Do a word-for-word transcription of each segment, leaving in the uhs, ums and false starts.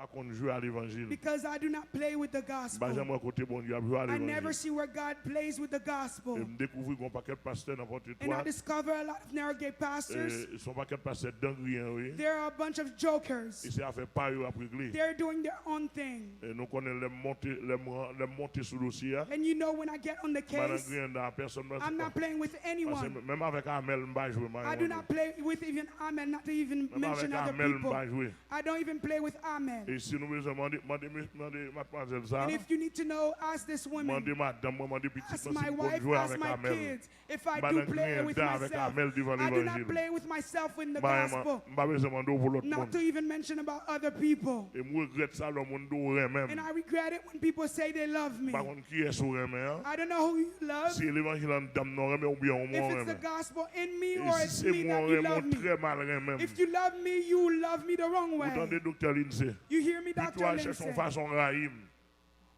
pa konn jwe a levanjil. Because I do not play with the M pa janm gospel. Wè kote Bondye ap jwe a I never levanjil. See where God plays with the gospel. E m dekouvri gon pakèt pastè nan Pòt And I Etwat. Discover a lot of narrow gate pastors. E, se yon pakèt pastè dangriyen yo ye. They're a bunch of jokers. E se afè pa yo y ap regle. They're doing their own thing. E nou konnen lè m monte, lè m, lè m monte sou dosye a. And you know when I get on the M pa nan case, griyen dan a pèsonn. I'm not playing with Paske anyone. Menm avèk Amèl, m pa jwe. M pa I do not play with even Amel, not to even Menm mention avèk other Amèl, m people. Pa jwe. I don't even play with Amel. E si nou bezwen mande, mande, mande madmwazèl sa, And if you need to know, ask this woman. Mande madanm mwen, mande pitit Ask mwen si my m konn wife, jwe ask avèk my Amèl. Kids. If I M pa do nan play griyen with dan avèk myself, Amèl devan I do not levanjil. play with myself in the M pa renmen, gospel. M pa bezwen mande w pou lòt Not moun. To even mention about other people. E m regrèt sa lè moun di w renmen m. And I regret it when people say they love M me. Pa konn kiyès ou renmen an. I don't know who you love. Si e levanjil anndan m nan w renmen oubyen ou mwen If w it's the renmen. Gospel in me E or si it's se me mwen that w you renmen love w trè me. Mal renmen m. If you love me, you love me the wrong Ou tande way. Doktè Lindsay. You hear me, Doctor Pito al chèche yon Lindsay? Fason rayi m.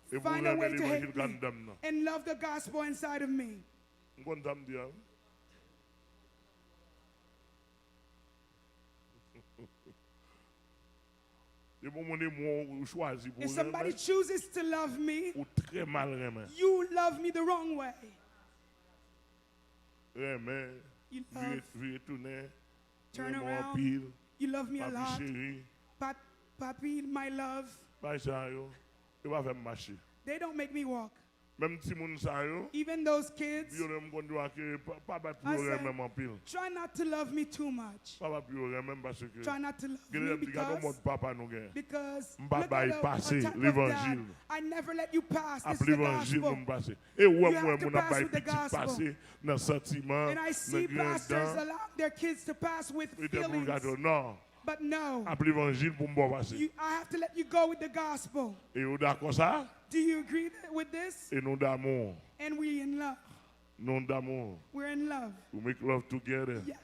E pou w Find a renmen way to levanjil hate k me anndan m nan. And love the gospel inside of me. M konn sa m di a wi. Depi yon moun renmen w, ou chwazi pou If w somebody renmen, chooses to love me, ou trè mal renmen. You love me the wrong way. Renmen, You vire, love, vire tounen, turn renmen w around. Anpil, You love me a papi lot. Cheri. Pap, papi, my love. Bagay sa yo, yo pa fè m mache. They don't make me walk. Menm timoun sa yo, Even those kids, yo menm konn di w ke pa, pa bat pou I yo said, renmen m anpil. Try not to love me too much. Pa bat pou yo renmen m paske Try not to love gen lè me m di gade yon because, mòd papa nou gen. Because M pa look bay at the, pase a type of levanjil. Dad. I never let you pass. This Ap is the levanjil gospel. Pou m pase. E ou wè You m wè have to moun ap pass bay with the pitit gospel. Pase nan santiman, And I see nan griyen pastors dan. Allowing their kids to pass with Li te pou l feelings. Gade non. But no, Ap levanjil pou m ba w pase. You, I have to let you go with the gospel. E ou dakò sa? Do you agree th- with this? E nou damou. And we in love. Nou damou. We're in love. We make love together. Yes.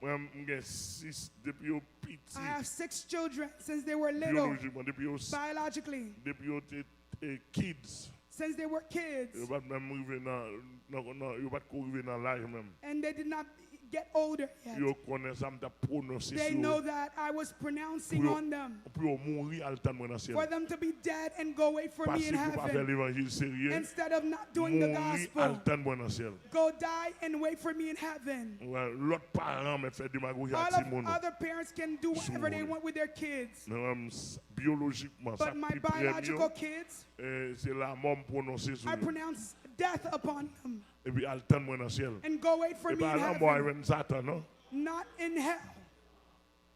Mwen, m gen sis depi yo piti. I have six children since they were little. Byolojikman, depi yo, Biologically, depi yo te, te kids. Since they were kids. Yo pa t menm rive nan, nan, nan, yo pa t ko rive nan laj menm. And they did not get older yet. Yo konnen sa m t ap pwononse They sou know yo. That I was Pou pronouncing yo, on them. Pou yo mouri al tann mwen nan syèl. For them to be dead and go away from me in Pase pou pa fè heaven. Levanjil serye, Instead of not doing the mouri gospel, al tann mwen nan syèl. Go die and wait for me in heaven. Wè, lòt paran mèt fè demagoji a All timoun. Of other parents can do whatever they want with their kids. Men mwen, m s- byolojikman, sa But my pi prè m yo, biological kids, eh, se lanmò m pwononse sou I yo. Pronounce death upon them. Epi al tann mwen nan syèl. And go wait for E me pa in lanmò a heaven. Jwenn Satan, non. Not in hell.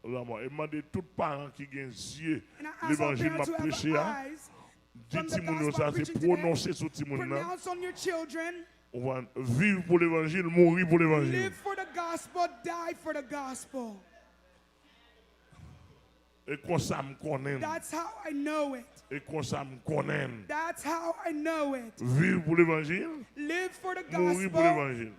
Lanmò. E m mande tout paran ki gen zye And I ask all levanjil m parents ap who have preche a, eyes di from the timoun yo gospel sa I'm se preaching today, pwononse sou timoun nan. Pronounce on your children. Ou konprann? Viv pou levanjil, mouri pou levanjil. Live for the gospel, die for the gospel. E konsa m konnen. That's how I know it. E konsa m konnen. That's how I know it. Viv pou levanjil, Live for the mouri pou gospel, levanjil.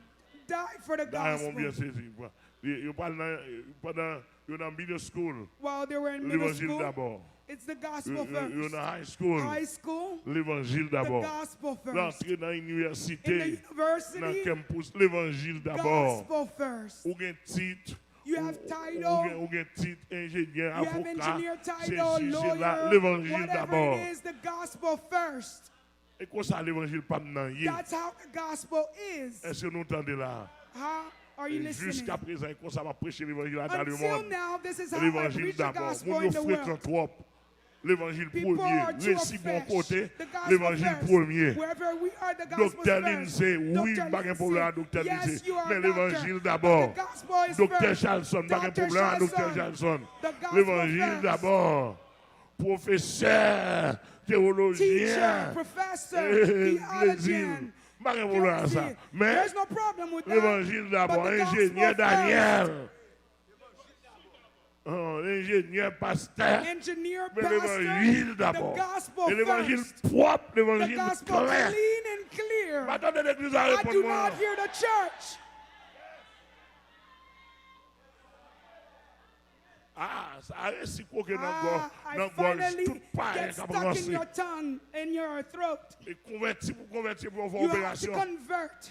Die for the Dayè mwen byen gospel. Sezi. Yo, yo pral nan, pandan yo nan middle school, While they were in middle levanjil school, dabò. It's the Yo, gospel yo, yo first. Nan high school, High school, levanjil the dabò. Gospel Nan first. Antre nan In the inivèsite, university, nan campus, levanjil dabò. Gospel first. Ou gen tit, You have ou, title, ou gen, ou gen tit, enjenyè, you have avoka, engineer se title, si, se la, lawyer, levanjil whatever dabò. It is, the gospel first. E konsa levanjil pa m nan ye. That's how the gospel is. Èske nou tande la? How are you listening? Jiska prezan, e konsa m ap preche levanjil a dans le Until monde. Now, this is how I Levanjil preach the dabò. gospel Moun in yo the frekan world. Twòp. Levanjil People premye. Are too Resi bon kote, affectioned. The gospel levanjil first. Premye. Wherever we are, the gospel Doktè first. Lindsay, wi, m pa gen pwoblèm ak Doktè Lindsay. Yes, you are Men a doctor, levanjil but dabò. the gospel is Doktè first. Charleston, m pa gen Doctor pwoblèm ak Doktè Charleston, Charleston. The gospel Levanjil first. Dabò. Pwofesè tewolojyen Teacher, professor, eh, theologian, Brezil. M pa gen pwoblèm ak sa. Theology. Men There's no problem with that. levanjil dabò. But the gospel Enjenyè first. Daniel. Oh, enjenyè pastè. Engineer, Men pastor, levanjil the dabò. gospel E levanjil first. Pwòp, The levanjil gospel klè. Clean and clear. M pa tande legliz la I reponn do mwen. Not Hear the church. Ah, sa resi koke nan gò, Ah, I nan gòj finally tout payen Get k ap stuck in ranse. Your tongue, in your throat. E konvèti pou konvèti pou yo fè You have to operasyon. Convert.